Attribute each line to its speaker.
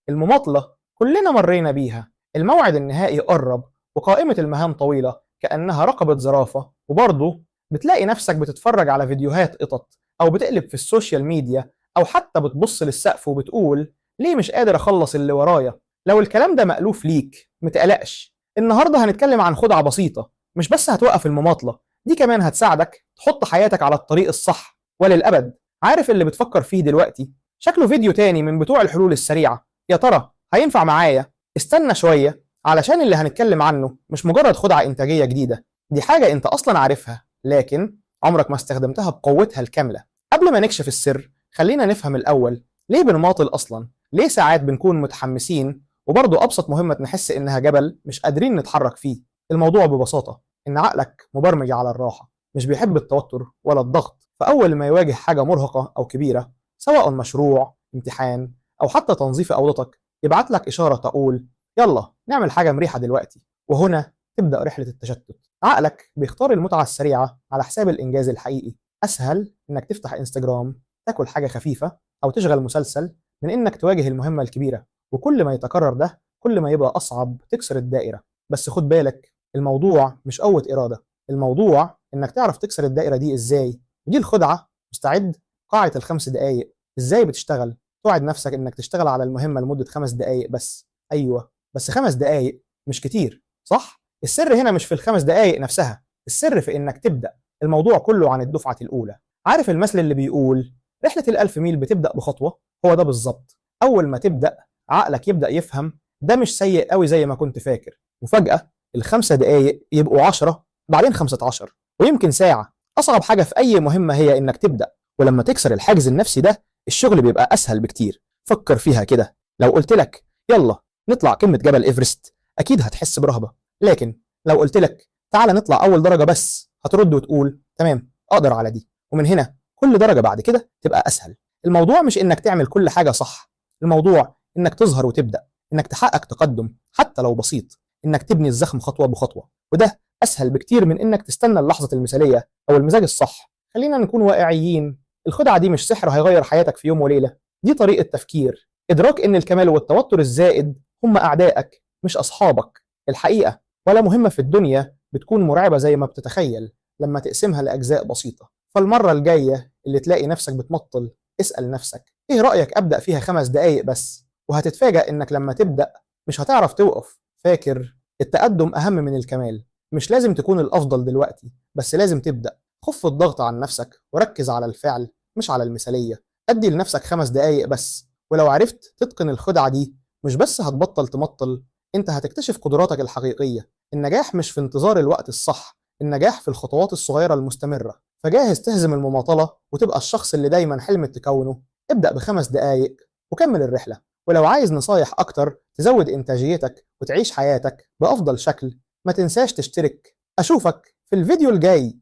Speaker 1: المماطلة كلنا مرينا بيها. الموعد النهائي قرب وقائمة المهام طويلة كأنها رقبة زرافة، وبرضه بتلاقي نفسك بتتفرج على فيديوهات قطط أو بتقلب في ال social media أو حتى بتبص للسقف وبتقول ليه مش قادر أخلص اللي ورايا. لو الكلام ده مألوف ليك متقلقش، النهاردة هنتكلم عن خدعة بسيطة مش بس هتوقف المماطلة، دي كمان هتساعدك تحط حياتك على الطريق الصح وللأبد. عارف اللي بتفكر فيه دلوقتي؟ شكله فيديو تاني من بتوع الحلول السريعة. يا ترى هينفع معايا؟ استنى شوية، علشان اللي هنتكلم عنه مش مجرد خدعة إنتاجية جديدة، دي حاجة أنت أصلا عارفها لكن عمرك ما استخدمتها بقوتها الكاملة. قبل ما نكشف السر خلينا نفهم الأول ليه بنماطل أصلا، ليه ساعات بنكون متحمسين وبرضه أبسط مهمة نحس إنها جبل مش قادرين نتحرك فيه. الموضوع ببساطة إن عقلك مبرمج على الراحة، مش بيحب التوتر ولا الضغط، فأول ما يواجه حاجة مرهقة أو كبيرة سواء مشروع، امتحان، أو حتى تنظيف أوضتك، يبعت لك إشارة تقول يلا نعمل حاجة مريحة دلوقتي. وهنا تبدأ رحلة التشتت. عقلك بيختار المتعة السريعة على حساب الإنجاز الحقيقي. أسهل إنك تفتح إنستجرام، تاكل حاجة خفيفة، أو تشغل مسلسل من إنك تواجه المهمة الكبيرة. وكل ما يتكرر ده كل ما يبقى أصعب تكسر الدائرة. بس خد بالك، الموضوع مش قوة إرادة، الموضوع إنك تعرف تكسر الدائرة دي إزاي. ودي الخدعة. مستعد؟ قاعة الخمس دقايق إزاي بتشتغل؟ توعد نفسك إنك تشتغل على المهمة لمدة 5 دقايق بس. أيوة، بس 5 دقايق مش كتير، صح؟ السر هنا مش في ال5 دقايق نفسها، السر في إنك تبدأ. الموضوع كله عن الدفعة الأولى. عارف المثل اللي بيقول رحلة ال1000 ميل بتبدأ بخطوة؟ هو ده بالظبط. أول ما تبدأ عقلك يبدأ يفهم ده مش سيء قوي زي ما كنت فاكر، وفجأة ال5 دقايق يبقوا 10، بعدين 15، ويمكن ساعة. أصعب حاجة في أي مهمة هي إنك تبدأ، ولما تكسر الحاجز النفسي ده الشغل بيبقى أسهل بكتير. فكر فيها كده، لو قلت لك يلا نطلع قمة جبل إيفرست أكيد هتحس برهبة، لكن لو قلت لك تعالى نطلع أول درجة بس هترد وتقول تمام أقدر على دي. ومن هنا كل درجة بعد كده تبقى أسهل. الموضوع مش إنك تعمل كل حاجة صح، الموضوع إنك تظهر وتبدأ، إنك تحقق تقدم حتى لو بسيط، إنك تبني الزخم خطوة بخطوة. وده أسهل بكتير من إنك تستنى اللحظة المثالية أو المزاج الصح. خلينا نكون واقعيين، الخدعة دي مش سحر هيغير حياتك في يوم وليلة، دي طريقة تفكير، إدراك إن الكمال والتوتر الزائد هم أعدائك مش أصحابك. الحقيقة ولا مهمة في الدنيا بتكون مرعبة زي ما بتتخيل لما تقسمها لأجزاء بسيطة. فالمرة الجاية اللي تلاقي نفسك بتمطل اسأل نفسك إيه رأيك أبدأ فيها 5 دقايق بس؟ وهتتفاجأ إنك لما تبدأ مش هتعرف توقف. فاكر التقدم أهم من الكمال، مش لازم تكون الأفضل دلوقتي بس لازم تبدأ. خف الضغط عن نفسك وركز على الفعل مش على المثالية. أدي لنفسك 5 دقايق بس، ولو عرفت تتقن الخدعة دي مش بس هتبطل تمطل، انت هتكتشف قدراتك الحقيقية. النجاح مش في انتظار الوقت الصح، النجاح في الخطوات الصغيرة المستمرة. فجاهز تهزم المماطلة وتبقى الشخص اللي دايما حلمت تكونه؟ ابدأ ب5 دقايق وكمل الرحلة. ولو عايز نصايح أكتر تزود إنتاجيتك وتعيش حياتك بأفضل شكل ما تنساش تشترك. أشوفك في الفيديو الجاي.